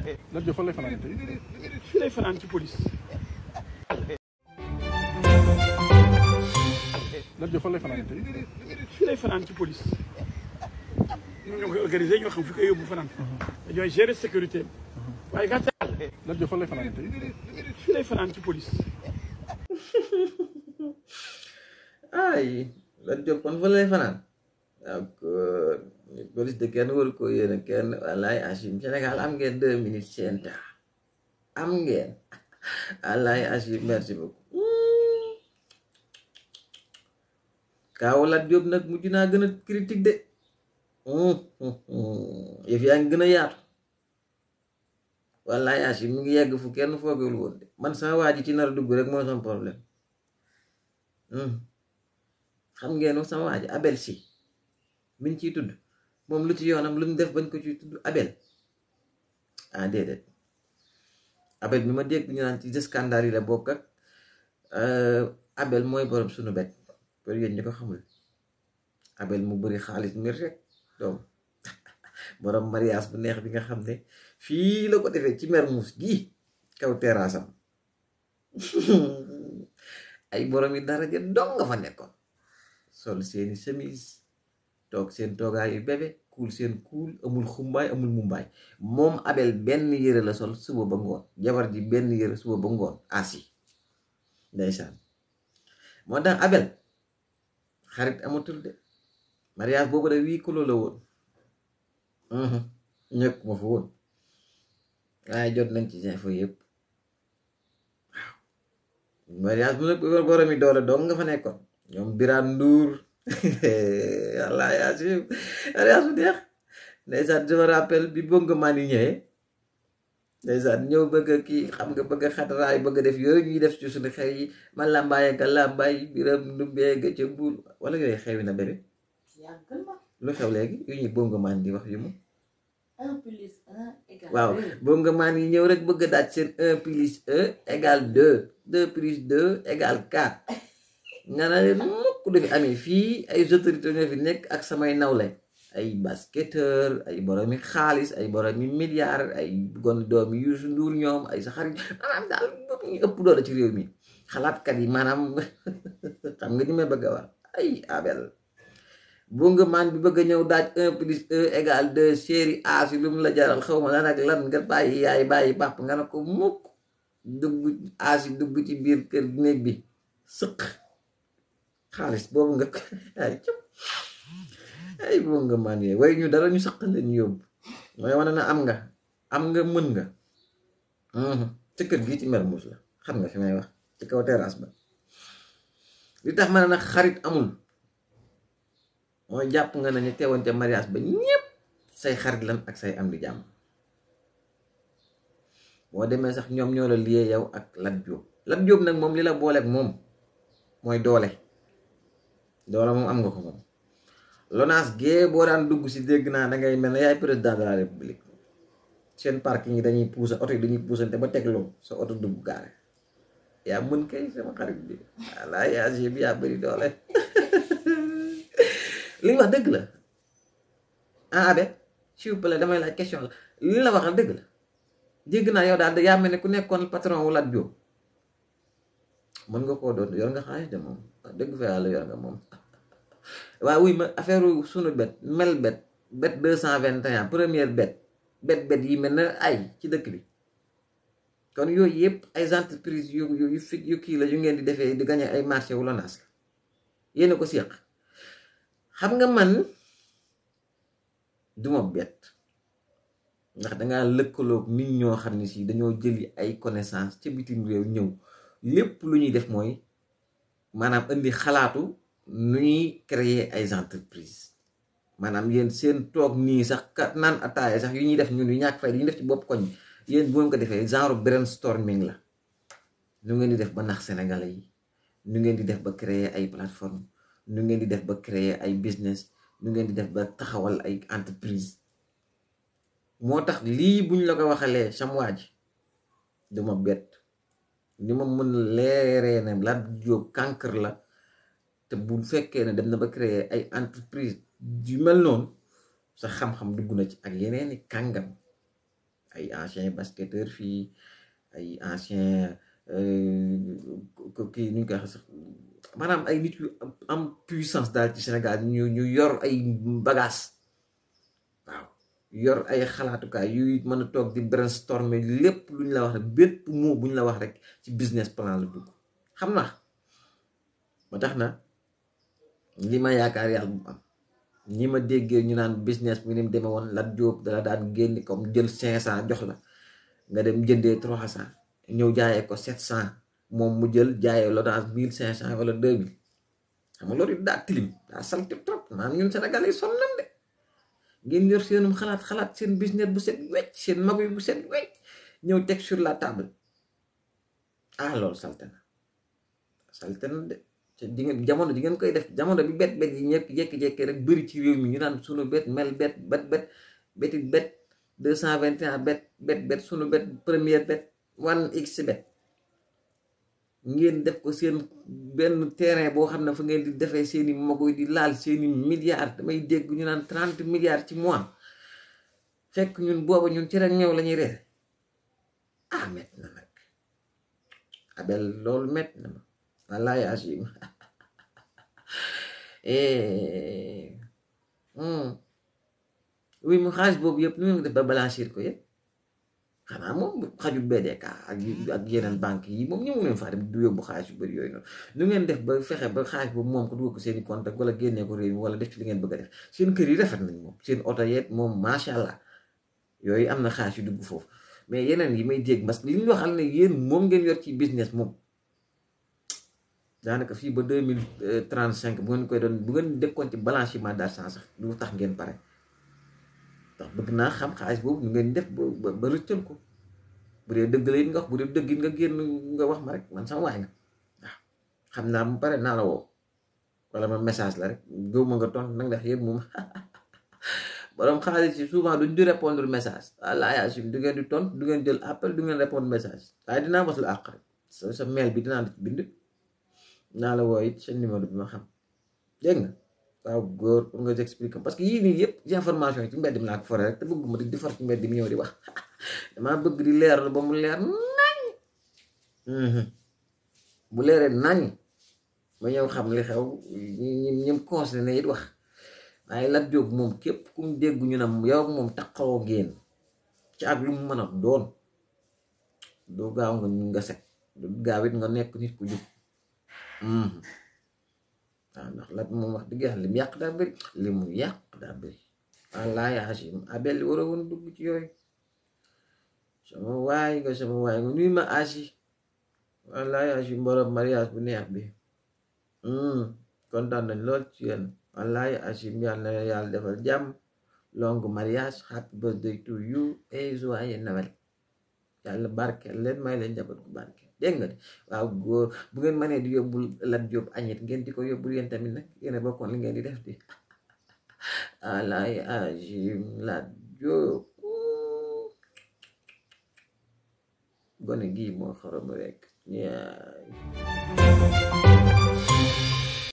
Lat Diop fan lay fanaan tey. fii lay fanaan ci police. Lat Diop fan lay fanaan tey. fii lay fanaan ci police. ñoom ñoo koy organisé ñoo xam fi koy yóbbu fanaan. dañooy gérer sécurité am. waaye gàttal. Lat Diop fan lay fanaan tey. fii lay fanaan ci police. ay Lat Diop kon fa lay fanaan d'accord police de kenn waru ko yéene kenn wallaay Achim Sénégal am ngeen 2 minutes seen temps am ngeen wallaay Achim merci beaucoup kaaw Lat Diop nag mujj naa gën a critique de yëf yaa ngi gën a yaatu wallaay Achim mu ngi yegg fu kenn foogewul woon de man sama waa ji ci nar a dugg rek mooy sama problème xam ngeen sama waa ji Abel si biñ ciy tudd moom lu ci yoonam lu mu def bañ ko ciy tudd Abel ah déedéet Abel bi ma dégg ñu naan ci scandale yi la bokk ak Abel mooy borom sunu bet pour yéen ñi ko xamul Abel mu bëri xaalis mbir rek doom borom mariage bu neex bi nga xam ne fii la ko defee ci Mermoz gii kaw terrassam ay borom yi daraja dong nga fa nekkoon sol seeni chemise toog seen toogaayu bébé kuul seen kuul amul xumbaay amul mumbaay moom Abel benn yëre la sol suba ba ngoon jabar ji benn yëre suba ba ngoon asi ndeysaan moo tax Abel xarit amatul de mariage boobu da wii kulo la woon ñëkk ma fa woon waaye jot nañ ci info yëpp waaw mariage bu nag borom yi doole dong nga fa nekkoon ñoom Birane Ndour walla Yacine mariage bu neex ndeysaan je me rappelle bi bonga maan yi ñëwee ndeysaan ñëw bëgg a kii xam nga bëgg a xataraay bëgg a def yooyu ñuy def ci suñu xew yi ma làmbaay ak làmbaay biram ndumbee ga ca buul wala yooyu xewi na bébé lu xew léegi yu ñuy bonga maan di wax yu mu 1 plus 1 égale 2. waaw bonga maan yi ñëw rek bëgg a daaj seen 1 plus 1 égale 2 2 plus 2 égale 4 nga na leen mukk du fi amee fii ay autorités ñoo fi nekk ak samay nawle ay basketteur ay boromi xaalis ay boromi milliards ay gon doomi Youssou Ndour ñoom ay sa xarit maanaam daal bopp ñu ëpp doole ci réew mi xalaatkat yi maanaam xam nga ni may bëgg a wax ay Abel bonga maan bi bëgg a ñëw daaj 1 plus 1 égale 2 chéri aasi lu mu la jaral xaw ma lan ak lan nga bàyyi yaay bàyyi pap nga ne ko mukk dugg aasi dugg ci biir kër néeg bi sëq xaalis boobu nga ay cëp ay bonga maan yee way ñu dara ñu sëq leen yóbbu mooy wane na am nga mën nga ci kër gi ci Mermoz la xam nga fi may wax ci kaw terrasse ba li tax ma ne nag xarit amul mooy jàpp nga nañu teewoon ca mariage ba ñépp say xarit lan ak say am di jàmm boo demee sax ñoom ñoo la liyee yow ak Lat Diop nag moom li la booleeg moom mooy doole moom am nga ko moom Lonase gee boo daan dugg si dégg naa dangay mel ne yaay président de la république seen parking yi dañuy puusa oto yi dañuy puusante ba tegloo sa oto dugg gaare yaa mën kay sama xarit bi walla yaa bi yaa bëri doole li ñu wax dëgg la abe s'il vous plaît damay laaj question la li la waxal dëgg la dégg naa yow daal yaa mel ne ku nekkoon patron wu Lat Diop mën nga koo doon yor nga xaalis de moom dëgg fa yàlla yor nga moom waaw wuy ma affaire sunu bet mel bet 221 première bet yi mel na ay ci dëkk bi kon yooyu yëpp ay entreprise yu kii la yu ngeen di defee di gagné ay marché wu Lonase yéen a ko séq xam nga man duma bet ndax dangaa lëkkaloog nit ñoo xam ne si dañoo jëli ay connaissance ca bitim réew ñëw lépp lu ñuy def mooy maanaam indi xalaatu nu ñuy créer ay entreprise maanaam yéen seen toog nii sax kat naan ataaya sax yu ñuy def ñun yu ñàkk fay yu ñuy def ci bopp koñ yéen bu ngeen ko defee genre brainstorming la nu ngeen di def ba nax sénégalais yi nu ngeen di def ba créer ay plateforme nu ngeen di def ba créer ay business nu ngeen di def ba taxawal ay entreprise moo tax lii buñ la ko waxalee samwaa ji duma bett ni ma mën leeree ne Lat Diop cancre la te bu fekkee ne dem na ba créer ay entreprise yu mel noonu sa xam-xam dugg na ci ak yeneeni kàngam ay ancien basketteur fii ay ancien kii nu ñu koy wax sax maanaam ay nit yu am puissance daal ci Sénégal ñu yor ay bagage waaw yor ay xalaatukaay yuy mën a toog di brainstormer lépp lu ñu la wax rek bépp mot bu ñu la wax rek ci business plan la dugg xam na ba tax na li ma yaakaar yàlla bu am ñi ma déggee ñu naan business bi ni mu demee woon Lat Diop dala daan génn comme jël 500 jox la nga dem jëndee 300 ñëw jaayee ko 700 moom mu jël jaayee l'audience 1500 wala 2000 xam nga loolu daa tilim daa salte trop maanaam ñun Sénégalais sonn nañ de ngeen yor seenum xalaat seen business bu set wecc seen magu bu set wecc ñëw teg sur la table loolu salte na de di ngeen jamono di ngeen koy def jamono bi bet yi ñëpp jékki-jékki rek bëri ci réew mi ñu naan sunu bet mel bet 221 bet sunu bet première bet 1x bet ngeen def ko seen benn terrain boo xam ne fa ngeen di defee seeni magoy di laal seeni milliards damay dégg ñu naan 30 milliards ci mois fekk ñun booba ñun ci ren ñëw la ñuy reer mett na nag Abel loolu mett na ma wallaay Achim oui mu xaalis boobu yëpp nu ngeen def ba blanchir ko yëpp xanaa moom xajul BDK ak yeneen banque yi moom ñëw leen faa dem du yóbbu xaalis yu bëri yooyu noonu nu ngeen def ba fexe ba xaalis boobu moom ko dugal ko seen i compte wala génnee ko réew mi wala def ci li ngeen bëgg a def seen kër yi rafet nañ moom seen oto yeet moom macha allah yooyu am na xaalis yu dugg foofu mais yeneen yi may dégg parce que li ñu waxal ne yéen moom ngeen yor ci business moom daanaka fii ba 2035 bu ngeen koy doon bu ngeen dëkkoon ci blanchiment d'argent sax du tax ngeen pare ndax bëgg naa xam xaalis boobu ñu ngeen def ba rëccal ko bu dee dëgg la it nga wax bu dee dëgg it nga génn nga wax ma rek man sama waay nga waaw xam naa mu pare naa la woo wala ma message la rek gëw ma nga tontu nag ndax yëpp moom borom xaalis yi souvent duñ di répondre message wallaahi Achim du ngeen di tontu du ngeen jël appel du ngeen répondre message waaye dinaa mos la àq rek sa mail bi dinaa la ci bind naa la woo it sa numéro bi ma xam dégg nga waaw góor pour nga expliquer parce que yii nii yëpp information yi ci mbedd mi laa ko foree rek te bëgguma di far ci mbedd mi ñëw di wax damaa bëgg di leer ba mu leer nañ bu leeree nañ ma ñëw xam li xew ñim concerné it wax waaye Lat Diop moom képp ku mu dégg ñu ne yow moom taxawoo génn ci ak lu mu mën a doon doo gaaw nga set du gaaw it nga nekk nit ku jub ndax Lat moom wax dëgg yàlla li mu yàq daa bëri wallaahi Achim Abel war a woon dugg ci yooyu sama waay nga nuyu ma Achi wallaahi Achim borom mariage bu neex bi kontaan nañ lool ci yéen wallaahi Achim yàlla na yàlla defal jàmm long mariage happy birthday to you et joyeux Noël yàlla barkeel leen may leen njaboot gu barkeel dégg nga de waaw góor bu ngeen mënee di yóbbul Lat Diop añet ngeen di ko yóbbul yéen tamit nag yéen a bokkoon li ngeen di def di wallaahi Achim Lat Diop gone gii moo xorom rek